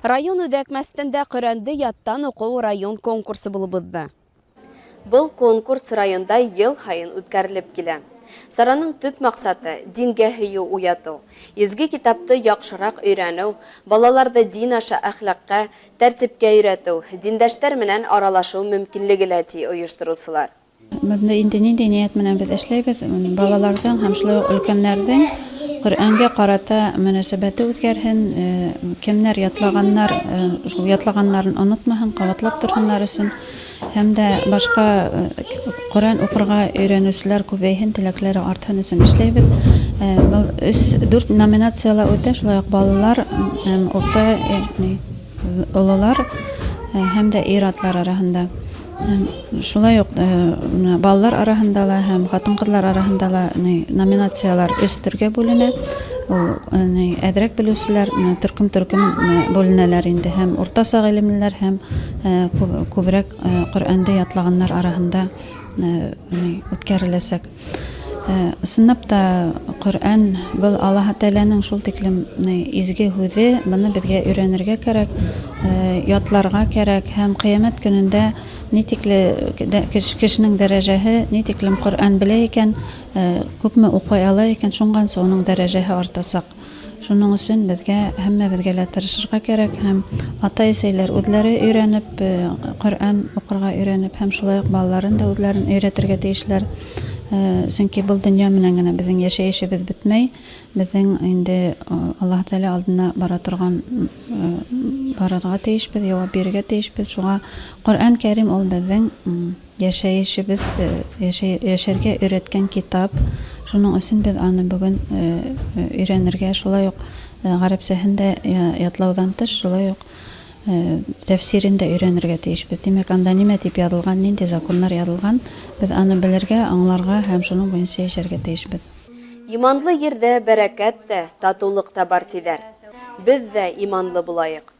Район үҙәк мәсетендә Ҡөрьәнде яттан уҡыу район конкурсы булып уҙҙы. Был конкурс районда йыл һайын үткәрелеп килә. Сараның төп маҡсаты – дингә һөйөү уятыу, изге китапты яҡшыраҡ өйрәнеү, балаларҙы дин аша әхлаҡҡа, тәртипкә өйрәтеү, диндәштәр менән аралашыу мөмкинлеге лә, ти ойоштороусылар. Бында инде ниндәй ниәт менән беҙ эшләйбеҙ? Балаларҙың һәм шулай уҡ өлкәннәрҙең Ҡөрьәнгә ҡарата мөнәсәбәте үҙгәрһен, кемдәр ятлағаннар, шул ятлағаннарын онотмаһын, ҡабатлап торһоннар өсөн, һәм дә башҡа Ҡөрьән уҡырға өйрәнеүселәр күбәйһен, теләкләре артһын өсөн эшләйбеҙ. Был 3-4 номинацияла үтә, шулай уҡ балалар һәм урта, ололар һәм дә ир-атлар араһында. Шулай уҡ балалар араһында ла һәм ҡатын-ҡыҙлар араһында ла номинациялар 3 төргә бүленә. Ул әҙерәк белеүселәр төркөм-төркөм бүленәләр инде, һәм уртаса ғилемлеләр, һәм күберәк Ҡөрьәнде ятлағандар араһында үткәреләсәк. Ысынлап та Ҡөрьән был Аллаһ Тәғәләнең шул тиклем изге һүҙе, быны беҙгә өйрәнергә кәрәк, ятларға кәрәк, һәм ҡиәмәт көнөндә ни тикле кешенең дәрәжәһе, ни тиклем Ҡөрьән белә икән, күпме уҡый ала икән, шуңғанса уның дәрәжәһе артасаҡ. Шуның өсөн беҙгә һәммәбеҙгә лә тырышырға кәрәк, һәм ата-әсәйләр үҙләре өйрәнеп, Ҡөрьән уҡырға өйрәнеп, һәм шулай уҡ балаларын да үҙләрен өйрәтергә тейешләр. Сөнки был донъя менән генә беҙҙең йәшәйешебеҙ бөтмәй, беҙҙең инде Аллаһ Тәғәлә алдына бара торған, барырға тейешбеҙ, яуап бирергә тейешбеҙ. Шуға Ҡөрьән Кәрим ул беҙҙең йәшәйешебеҙ, йәшәргә өйрәткән китап. Шуның өсөн беҙ аны бөгөн өйрәнергә, шулай уҡ ғәрәпсәһен дә ятлауҙан тыш, шулай уҡ тәфсирен дә өйрәнергә тейешбеҙ. Тимәк, анда нимә тип яҙылған, ниндәй законнар яҙылған, беҙ аны белергә, аңларға һәм шуның буйынса йәшәргә тейешбеҙ. Иманлы ерҙә бәрәкәт тә, татыулыҡ та бар, тиҙәр. Беҙ ҙә иманлы булайыҡ.